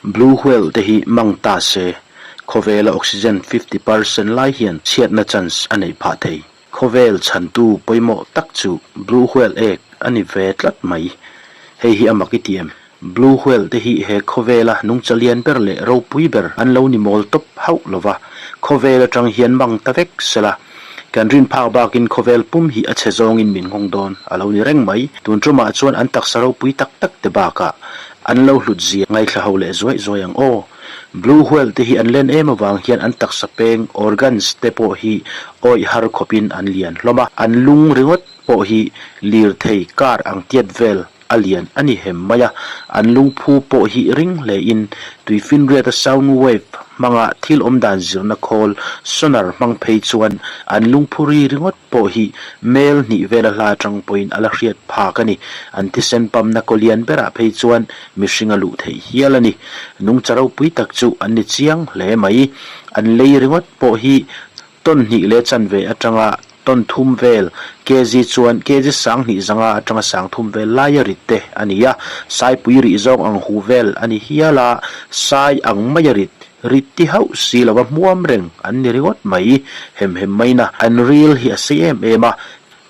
Blue whale te hi mang ta se, khawvela oxygen 50% lai hian chhiatna chance a neih phah thei. Khawvel chhantu pawimawh tak chu blue whale ek a ni ve tlat mai. Hei hi a mak i ti em? Blue whale te hi he khawvela nungcha lian ber leh ropui ber an lo ni mawl tawp hauh lo va, khawvel atang hian mang ta vek sela, kan rin phak bakin khawvel pum hi a chhe zawngin min nghawng dawn a lo ni reng mai. Tun tumah chuan an taksa ropui tak tak te bakah an lo hlut zia ngaithla ho leh zuaih zuaih ang aw. Blue whale te hi an len em avang hian an taksa peng, organs, te pawh hi awih har khawpin an lian hlawm a, an lung ringawt pawh hi lirthei, car, ang tiat vel a lian a ni hem mai a, an lungphu pawh hi ring hlein tuifinriata sound wave hmanga thil awm dan zirna khawl sonar hmang phei chuan an lungphu ri ringawt pawh hi mel hnih vela hla atang pawhin a la hriat phak a ni. An thisen pamna kaw lian berah phei chuan mihring a luh theih hial a ni. Nungcha ropui tak chu an ni chiang hle mai. An lei ringawt pawh hi Tawn hnih leh chanve atanga tawn thum vel, kg chuan kg 2000 zanga atanga 3000 vel laia rit te a ni a, saipui rih zawng ang hu vel a ni hial a, sai ang maia rit, rit ti hauh si lova hmuam reng an ni ringawt mai. Hem hem maina an ril hi a sei em em a,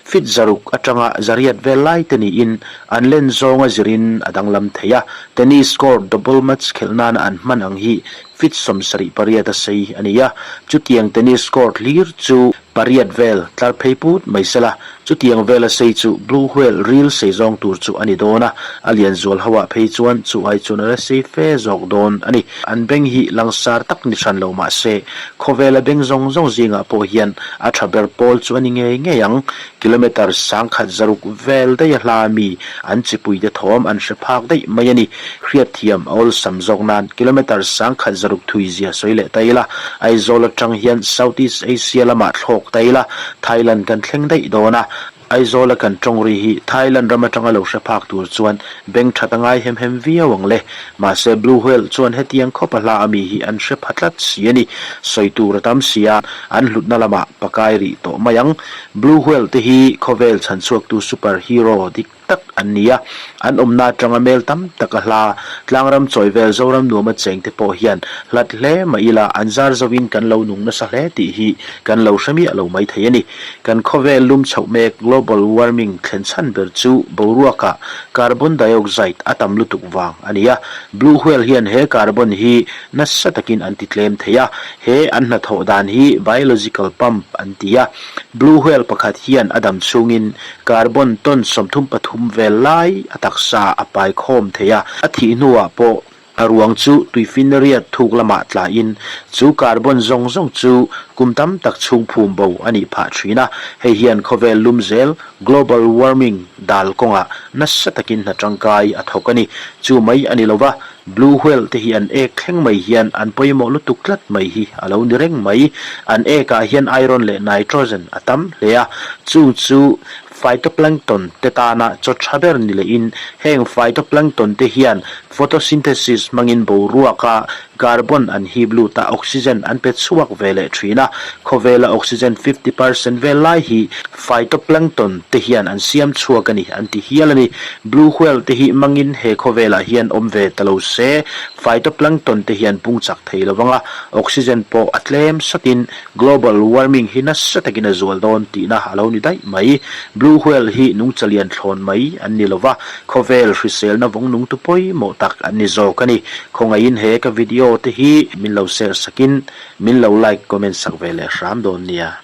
Fit zaruk atanga zariat vel lai te niin an len zawnga zirin a danglam thei a, tennis court double match khelh nana an hman ang hi fit 78 a sei a ni a, chutiang tennis court hlir chu pariat vel tlar phei put mai sela, chutiang vela sei chu blue whale ril sei zawng tur chu a ni dawn a, a lian zual ho ah phei chuan chu ai chuan a la sei fe zawk dawn a ni. An beng hi langsar tak ni hran lo mah se, khawvela beng zawng zawng zingah pawh hian A tha ber pawl chu a ni ngei ngei ang. Kilometre 1006 vel daih a hla mi an chipuite thawm an hre phak daih mai a ni. Hriatthiam a awlsam zawk nan kilometre 1006 thui zia sawi leh ta ila, Aizawl atang hian South East Asia lamah thlawk ta ila, Thailand kan thleng daih dawn a. Aizawla kan tawng ri hi Thailand ram atanga lo hre phak tur chuan beng that a ngai hem hem viau ang le. Mahse Blue Whale chuan hetiang khawp a hla ami hi an hre pha tlat si a ni. Sawi tur a tam si a, an hlutna lamah pakai rih tawh mai ang. Blue Whale te hi khawvel chhanchhuaktu super hero dik tak an ni a, an awmna atanga mel tam tak a hla tlangram chawi vel Zoram nuama cheng te pawh hian hlat hle mah ila an zar zoin kan lo nung nasa hle tih hi kan lo hre miah lo mai thei a ni. Kan khawvel lum chhoh mek global warming thlen chhan ber chu boruakah carbon dioxide a tam lutuk vang a ni a, blue whale hian he carbon hi nasa takin an ti tlem thei a, he an hnathawh dan hi biological pump an ti a, blue whale pakhat hian a dam chhungin carbon ton 33 vel lai a taksa a pai khawm thei a, a thih hnuah pawh A ruang chu tuifinriat thuk lamah tlain chu carbon zawng zawng chu kum tam tak chhung phum bo a nih phah thin a, hei hian khawvel lum zel, global warming, dal kawngah nasa takin hna tangkai a thawk a ni. Chu mai a ni lo va, blue whale te hi an ek thleng mai hian an pawimawh lutuk tlat mai hi a lo ni reng mai. An ekah hian iron leh nitrogen a tam hle a, chung chu Phytoplankton te tana chaw tha ber ni lehin heng phytoplankton te hian photosynthesis hmangin boruaka carbon an hip lut a, oxygen an pe chhuak ve leh thin a. Khawvela oxygen 50% vel lai hi phytoplankton te hian an siam chhuak a ni an ti hial a ni. Blue whale te hi mangin he khawvelah hian awm ve ta lo se, phytoplankton te hian pung chak thei lo vang a, oxygen pawh a tlem sawtin Global warming hi nasa takin a zual dawn tihna a lo ni daih mai. Blue whale hi nungcha lian thlawn mai an ni lova, khawvel hriselna vawng nungtu pawimawh tak an ni zawk a ni. Khawngaihin he ka video te hi min lo share sakin min lo like comment sak ve leh hram dawn nia.